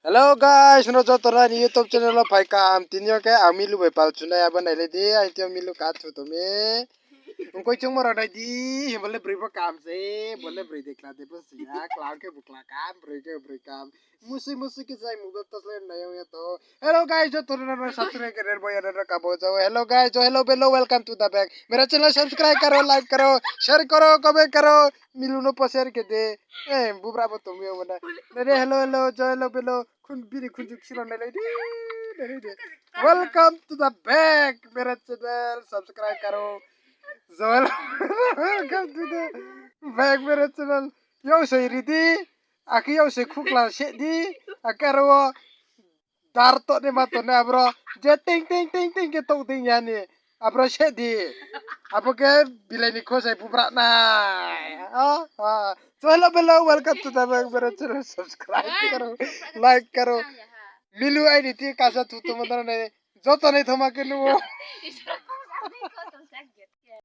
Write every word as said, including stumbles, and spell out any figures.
Hello guys, nrao joto no aini YouTube channel wo phai kaham. Tini yo khe ang Milu bai pal chunai, abo nailai di, aini tini yo Milu ka thu tong mi. Ongkoi chungmo rao nai di, himba le broi pho kaham se, bo le broi de kla de pho si ya, kla khe bo kla kaham, broi khe broi kaham. Musui musui khe jai mobile touch le nai ya to. Hello guys, joto no no subscribe khe rer bo ya no kabo jao. Hello guys, jo hello belo, welcome to the back. Mera channel subscribe karo, like karo, share karo, comment karo. Milu no pho share khe de. Eh, bubra bo tong mi o mana. Nai de hello hello, jo hello belo. Khun bini khunju ksiro nailai di. Nailai di. Welcome to the back. Mera channel subscribe karo. Jo hello. Welcome to the back mera channel. Yau sei ri di. Akhe yau sei khukla se di. Akhe aro wo dar to ne ma to ne abro. Je ting ting ting ting khe tong ting ya ni. Abro se di. Abo khe bilai ni khosai bubra nai. Ah, ah. So hello belo, welcome to the back mera channel. Subscribe karo, like karo. Milu aini ti kasa thu tongmo dano nai. Joto nai thoma khe nuo.